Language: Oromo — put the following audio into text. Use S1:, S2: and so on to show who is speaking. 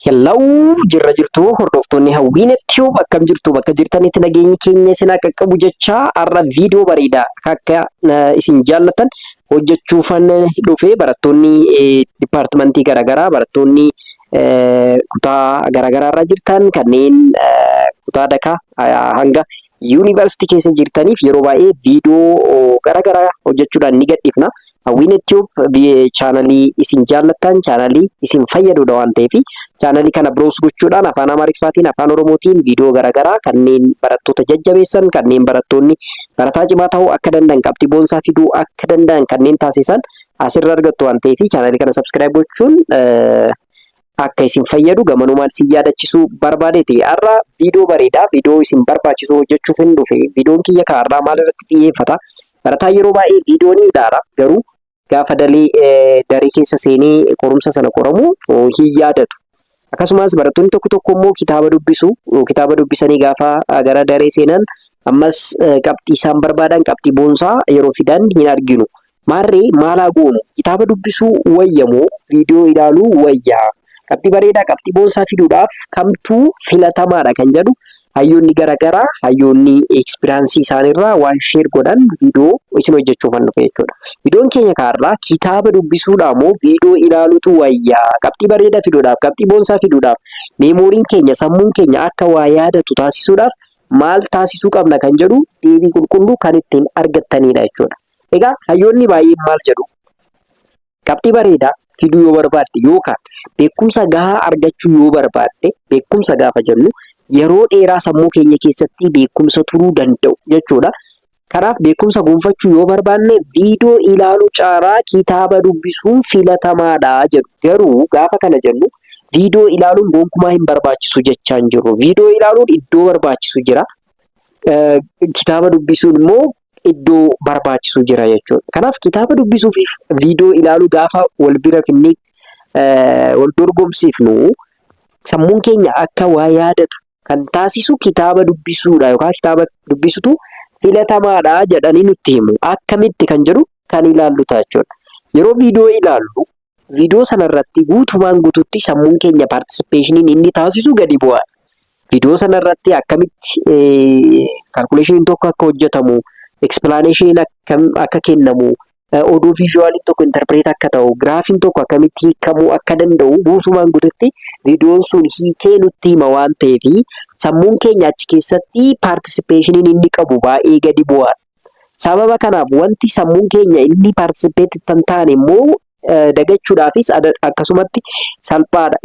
S1: Hello, jirra jirtu hordoftoonni Hawwiin Tube, akkam jirtu? Bakka jirtanitti nageenyi keenya isin haa qaqqabu jecha, har'a viidiyoo bareedaa akka isin jaallatan hojjechuufan dhufe. Barattoonni dipaartimentii garaagaraa, barattoonni kutaa garaagaraa irra jirtan, kanneen kutaa dakaa hanga yuunivarsiitii keessa jirtaniif yeroo baay'ee viidiyoo garaagaraa hojjechuudhaan ni gadhiifna. Hawwiin Tube chaanalii isin jaallattan, chaanalii isin fayyadudha waan ta'eef, chaanalii kana browse gochuudhaan afaan Amaariffaatiin, afaan Oromootiin viidiyoo garaagaraa kanneen barattoota jajjabeessan, kanneen barattoonni barataa cimaa ta'uu akka danda'an, qabxii boonsaa fiduu akka danda'an kanneen taasisan asirra argattu waan ta'eef, chaanalii kana subscribe gochuun akka isin fayyadu gamanumaan isin yaadachisuu barbaadeeti. Har'a viidiyoo bareedaa, viidiyoo isin barbaachisu hojjechuuf hin dhufe. Viidiyoon kiyya kaarraa maal irratti xiyyeeffata? Barataan yeroo baay'ee viidiyoo ni ilaala. Garuu gaafa dalee daree keessa seenee qorumsa sana qoramu hin yaadatu. Akkasumas barattoonni tokko tokko immoo kitaaba dubbisu. Kitaaba dubbisanii gaafa gara daree seenan ammas qabxii isaan barbaadan, qabxii boonsaa yeroo fidan hin arginu. Maarree maal haa goonu? Kitaaba dubbisuu wayya moo viidiyoo ilaaluu wayyaa? Qabxii bareedaa, qabxii boonsaa fiduudhaaf kamtuu filatamaadha kan jedhu hayyoonni garaagaraa, hayyoonni experience isaaniirraa waan share godhan viidiyoo isin hojjechuufan dhufe jechuudha. Viidiyoon keenya kaarraa kitaaba dubbisuudhaa moo viidiyoo ilaaluutu wayyaa? Qabxii bareedaa fiduudhaaf, qabxii boonsaa fiduudhaaf, memoryn keenya, sammuun keenya akka waa yaadatu taasisuudhaaf maal taasisuu qabna kan jedhu deebii qulqulluu kan ittiin argattanidha jechuudha. Egaa hayyoonni baay'een maal jedhu? Qabxii bareedaa fiduu yoo barbaadde yookaan beekumsa gahaa argachuu yoo barbaadde, beekumsa gaafa jennu yeroo dheeraa sammuu keenya keessatti beekumsa turuu danda'u jechuudha. Kanaaf beekumsa gonfachuu yoo barbaanne viidiyoo ilaaluu caalaa kitaaba dubbisuun filatamaadha jedhu. Garuu gaafa kana jennu viidiyoo ilaaluun gonkumaa hin barbaachisu jechaa hin jirru. Viidiyoo ilaaluun iddoo barbaachisu jira. Kitaaba dubbisuun immoo iddoo barbaachisu jira jechuudha. Kanaaf kitaaba dubbisuu fi viidiyoo ilaaluu gaafa wal bira finnee wal dorgomsiifnu, sammuun keenya akka waa yaadatu kan taasisu kitaaba dubbisuudha yookaan kitaaba dubbisutu filatamaadha jedhanii nutti himu. Akkamitti kan jedhu kan ilaallu ta'a jechuudha. Yeroo viidiyoo ilaallu viidiyoo sanarratti guutumaan guututti sammuun keenya participationiin inni taasisu gadi bu'aadha. Viidiyoo sanarratti akkamitti calculationiin tokko akka hojjetamu, explanationiin akka kennamu, oduu visualiin tokko interpret akka ta'u, graphiin tokko akkamitti hiikamuu akka danda'u guutumaan guututti viidiyoon sun hiikee nutti hima waan ta'eef, sammuun keenya achi keessatti participationiin inni qabu baay'ee gadi bu'aadha. Sababa kanaaf wanti sammuun keenya inni participate hin taane immoo dagachuudhaafis akkasumatti salphaadha.